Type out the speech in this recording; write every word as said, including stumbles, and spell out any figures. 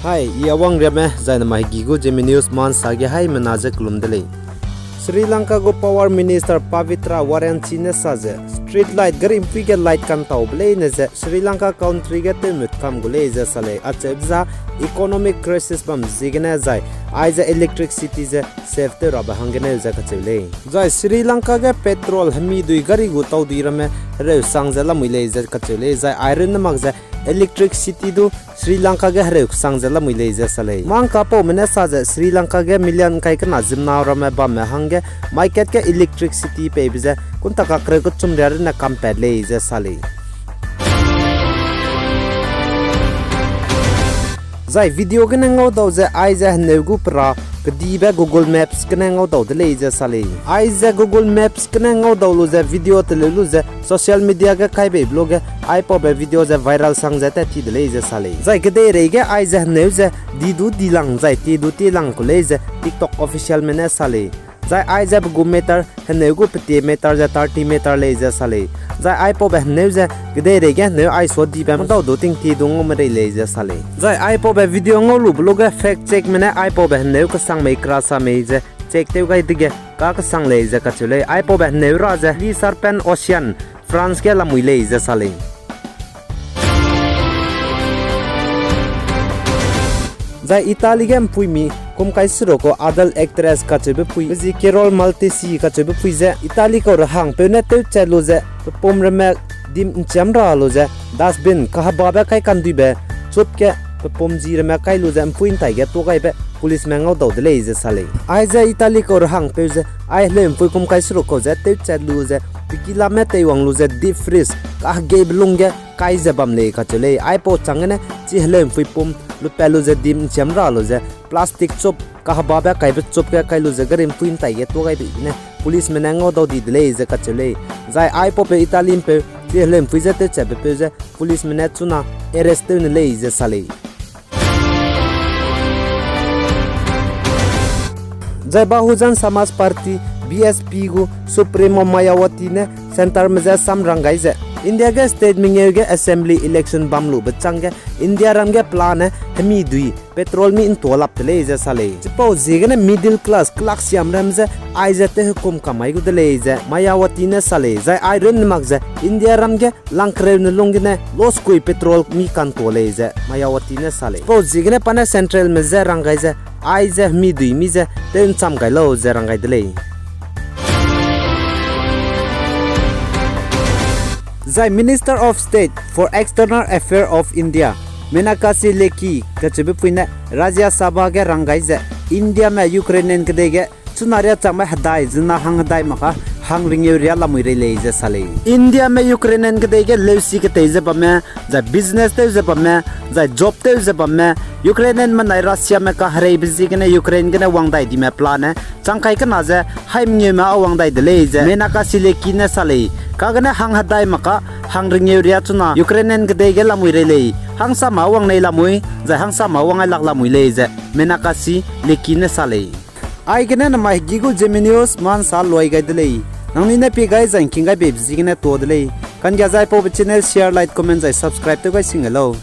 Hai, I Awang Riame, zai namai hegi gu Zeme News ma nsa ge haimena ze kelum de lei. Sri Lanka gu Power Minister Pavitra Waranchi ne sa ze, street light gari mpui ge light kantaube leine ze Sri Lanka country ge tewmut kam gu lei ze sa lei, acheube za economic crisis bam ziegene zai, aize electricity ze save tew rabe hanggeneu ze kacheu lei. Zai Sri Lanka ge petrol hemidui gari gu taudui ramme hereu sang ze lamui lei ze kacheu lei, zai ai runne mak ze electricity du Sri Lanka ge hereu kesang ze lamui lei ze sa lei. Mangkapaume ne sa ze Sri Lanka ge million kai kena zimna ramme bamme hangge market ge electricity peibe ze kunta kakreu kechum ria runne kampat lei ze sa lei. Zai video gene ngaudau ze aize heneu gu pera kedibe Google Maps gene ngaudau de lei ze sa lei. Aize Google Maps gene ngaudau lu ze video teleu lu ze social media ge kaibeibe luge aipaube video ze viral sang ze tat ti de lei ze sa lei. Zai kedeirei ge aize heneu ze di du dilang zai tie du tielang ku lei ze TikTok officialme ne sa lei. Zai aize pe gu meter heneu gu petie meter ze thirty meter lei ze sa lei. Zai aipaube heneu ze kedeirei ge heneu ai suadibe medau du tingtie du ngau merei lei ze sa lei. Zai aipaube video ngau lube luge fact checkme ne aipaube heneu kesang mei kera sa mei ze check tew gai dege kakesang lei ze kacheu lei. Aipaube heneu ra ze Le Serpent Ocean, France ge lamui lei ze sa lei. Zai Italy ge mpuimi kum kai seruk kau adult actress kacheube pui, pezi Carole Maltesi kacheube pui ze Italy kau rehangpeu ne tewchat lu ze pepum ramme dim nchiam ra lu ze dustbin kahebabe kai kanduibe chup ge pepum ji ramme kai lu ze mpui ntai ge tuâ gaibe policeme ngaudau de lei ze sa lei. Aize Italy kau rehangpeu ze ai heleumpui kum kai seruk kau ze tewchat lu ze pekilame teiwang lu ze deep freeze kahegeibe lung ge kai ze bam lei kacheu lei. Aipau chang gene chi heleumpui pum lupat lu ze dim nchiam ra lu ze plastic chup kahebabe kaibe chup ge kai lu ze gari mpui ntai ge tuâ gaibe ne policeme ne ngaudau di de lei ze kacheu lei. Zai aipaupeu Italympeu chi heleumpui je tewchatbepeu je policeme ne chuna arrest tew ne lei ze sa lei. Zai Bahujan Samaj Party, B S P gu Supremo Mayawati ne centreme je sam rang gai ze, India ge state mengeu ge assembly election bam lube chang ge India ram ge pelane hemi dui petrol mi ntuâ lap de lei ze sa lei. Chipau ziegene middle class kelaksiam ram ze aize tehukum kamai gu de lei ze Mayawati ne sa lei. Zai ai runne mak ze India ram ge langkereu ne lung gene loskui petrol mi kantuâ lei ze Mayawati ne sa lei. Chipau ziegene pa ne centreme je rang gai ze aize hemi dui mi ze tew ncham gai lau ze rang gai de lei. Zai Minister of State for External Affairs of India, Meenakshi Lekhi kacheube pui ne Rajya Sabha ge rang gai ze, Indiame Ukrainian kedei ge chuna riâ changme hedai zena hang hedai mak ka hang ringeu riâ lamui rei lei ze sa lei. Indiame Ukrainian kedei ge leusi ketei ze bamme, zai business tew ze bamme, zai job tew ze bamme, Ukrainianme nai Russiame kahereibe ziegene Ukraine gene wang dai dime pelane chang kai kena ze hai mengeume a wang dai de lei ze Meenakshi Lekhi ne sa lei. Kagene hang hedai mak ka hang ringeu riâ chuna Ukrainian kedei ge lamui rei lei. Hangsame a wang nei lamui, zai hangsame a wang ai lak lamui lei ze Meenakshi Lekhi ne sa lei. Aigene namai hegi gu Zeme News ma nsa luai gai de lei. Nangnui ne pie gai zai ngking gai beibe ziegene tuâ de lei. Kanggia zai paube channel share, like, comment zai subscribe tew gai sing gai lau.